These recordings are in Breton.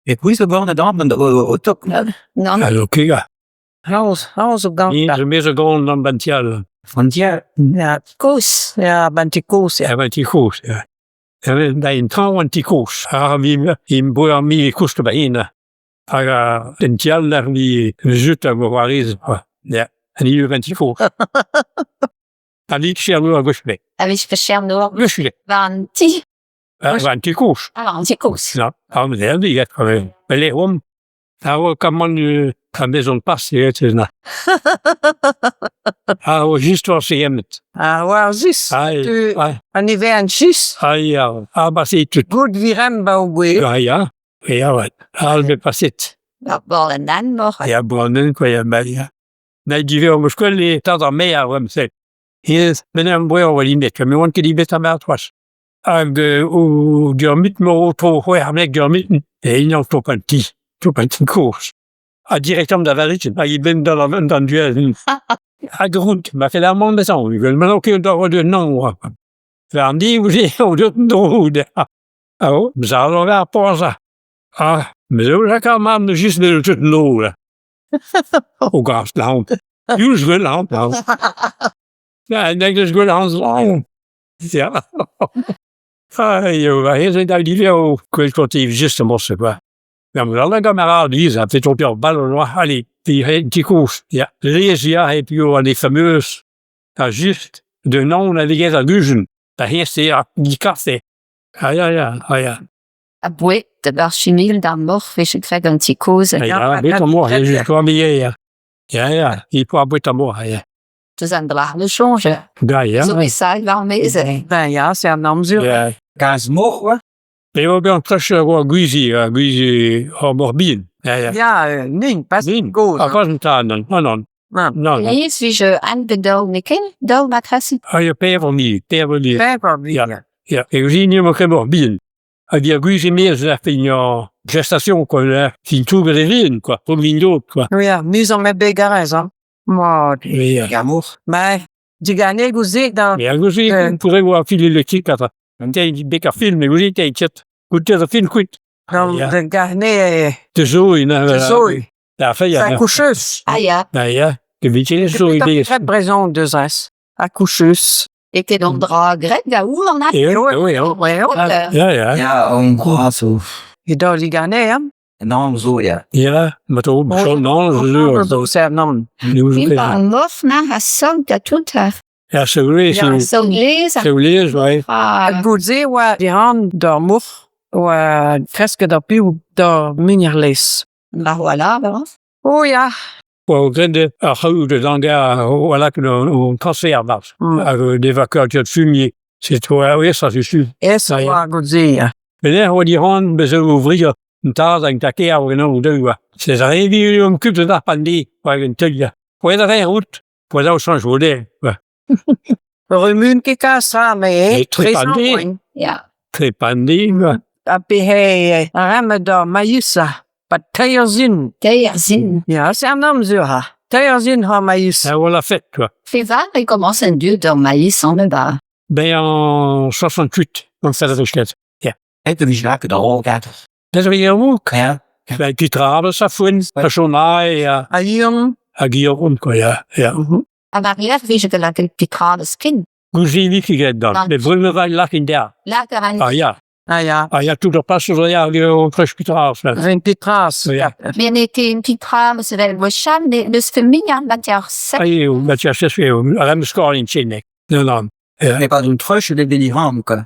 E c'hwi zo ganet amañ o tok? Nann. Allo kegañ. Hañv, hañv zo gantañ. Me zo gant an bantial. Frontier. Ya, kozh, ya, 'ba an ti kozh, ya. 'Ba an ti kozh, ya. Da en traoñ an ti kozh. Ar vin boer mi e koust ba hin. Hag an ti all ar mi zut a c'hoarezed kwa. Ya, an hini an ti kozh. An hini Chernour a Gosme. A vez Chernour. Gosme. War an ti. War an ti kozh. Ah, an ti kozh. Ya, an ya, Pelec'h omp? A-raok amañ a vezont paseet na. Ah, oa just war segemmet. Ah, war just. Ah, ah. An ivern just. Ah, ya, ah, paseet tout. Gout virem ba o gwez. Ah, ya, ya, ouais. Ah, bet paseet. Ur born moc'h. Ya, born quoi, ya, ba, ya. Na divez am eus gwell e tad ar maer, war se. Hennezh, men am boa war limet, me oan ket bet ar maer c'hoazh. Hag o Diarmuid emañ o tro c'hwec'h vloaz Diarmuid e-unan top an ti, top an ti kozh. Ha direktamant da Varizh, hag e benn d'an duazenn. Hag rout, ma fell ar mann dezhañ, evel ma n'eo ket da nann oa. War an div-se eo deut en-dro dezhañ. Oh, sal ar porzh. Ah, me zo lakaat mat just deut en-dro. O gas laon. Diouzh gwell laon. Ja, en eus gwell laon. Ya. Ah, eo, aze da livioù koelkotiv justement, c'est quoi. Ya, mais alors, camarade, ils a fait tomber en balle, allez, petit kozh, ya. Lez, ya, et puis on les fameuses, ah, juste, de nom, on avait a gujen. Da hier, c'est ar dikafe. Ah, ya, ya, ah, ya. A boued, d'ar chimil, d'ar moc'h, vije graet an ti kozh. Ah, ya, bet an moc'h, ya, ya, ya, il faut abouet an moc'h, ya. Deus an dra ne soñj. Da, ya. Zo e sal war maez. Ben ya, c'est an amzer. Ya. Kalz moc'h, oa? Eo bet an trech a oa gwizi, a gwizi ar moc'h bihan. Ya, ya. Ya, nin, pas Nin. kozh. Ah, pas un tas, non, non, non. Non. Non, non. Lez vije an bet daou n'eo ket daou matrasi. Ah, ya, pevar mil, pevar mil. Pevar mil. Ya. Ya, e gwizi emañ ket moc'h bihan. Hag ar gwizi maez lec'h fin ur gestation, quoi, lec'h fin touget e vin, quoi, pour vin d'eau, quoi. Ya, muioc'h met bet garez, hein. Mat. Ya. Gamour. Ma, diganegoù se da... Ya, gouze, Euh. pourrait voir fil électrique, enfin. Un deiz bek ar film, mais gouze, t'es ket. Goûter ar film kuit. Da, Ya. da garne... Te zo, une... Te zo. Da, fe, ya. Sa coucheuse. Ah ya, Da, ya. Te vije zo idez. Très présent deux as. A coucheuse. e ket an dra graet da oul an E, oui, oui. Ouais, Ah. Ya, ya. Ya, on gros zo. E da ligane, hein? Non, zo, ya. Ya, ma to, Bon. non, zo. Zo, c'est non. Vin pa an moc'h na a saout da tout ar. Ya, c'est vrai, Ya. c'est Saout lez c'est liez, ouais. ar Goude oa diran d'ur moc'h oa kresk d'ur piv d'ur munir-lez. Bah voilà, ben. Oh ya. Oa grende ar c'haout de Langar, voilà que on cancer marche. Hag d'évacuation de fumier. C'est toi, oui, ça c'est sûr. Es Ah, ya. oa goude ya. Mais là, oa diran, bez zo ouvrir un taz hag ta kêr war an deu oa. C'est a revi um kup da pandi, war un teul ya. Oa da re rout, oa da o chanj o de. Oa. Rumun ket kas ha, me E trepandi. Ya. Trepandi, oa. A pe he a d'ur maïs Pa teir zin. Teir zin. Ya, c'est an amzer ha. Teir zin ha maïs. Ha oa la fête, quoi. Fevar e commence un dieu d'ur maïs en ba. Ben en 68, on fait la richesse. Het er is lekker de rolgat. Dat is weer ook. Ja. Ben die traben, sa fouin, sa chona, ja. A ion. Hag ion, quoi, ja. Ja. A war vije de la pitrade skin. Gouzi viki get dan. Ah. Mais vreme va lach in der. Laker an Ah ja. Ah ya. Ah ja, tout ar pas zo ja, on fresh pitras. Ren pitras. Ya. Mais on était une petite trame, c'est vel wecham, ne neus fe mignan bat ar set. Ah eo, ma tia chef eo, a rem skor in tchenek. Non, non. Mais pas d'une truche, de deliram, quoi.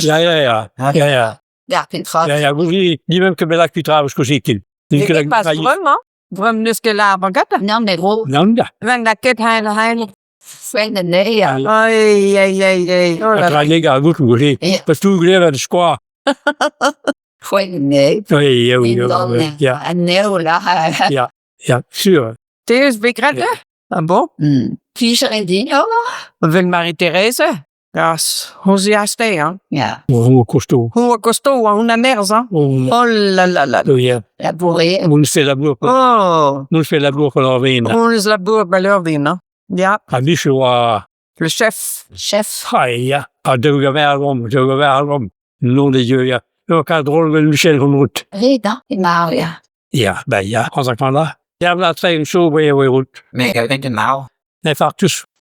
Ja, ja, ja. Ah. Ja, ja. D'ar pitras. Ja, ja, gouzi, ni même que belak pitras gouzi kin. Ni E pas vrem, hein? Vrem neus ket la bagata. Non, mais gros, Non, da. Ven la ket hein hein. fwen an ne, Ah. Ai, ai, ai, ai. Oh A là là. tra lega a gout gouzi. Ja. Pas tout gouzi ar skoa. fwen an ne. Oui, ja, oui, Din ja. An neo la. Ja, sûr. Te eus bet graet, Ja. Ah bon? Fijer din, oh. Vel Marie-Thérèse? Gas, hon zi aste, hein? Ya, On costaud. Hon a costaud, hon a nerz, hein? On, Oh là là là. ja. la bourrée. On fait la bourre. Oh, On fait la bourre qu'on en on eus la bourre baleur din, hein? Ya, A mich oa le chef. Chef. Ah, ya. A deu gaver rom, deu gaver rom. Nom de Dieu, ya. Eo kalz drol gant Michel hon rout. Ret hañ, emañ ya. Ya, ben ya, 'ba ya, 30 zo oa rout. Me gav din eo marv. Ne fartus.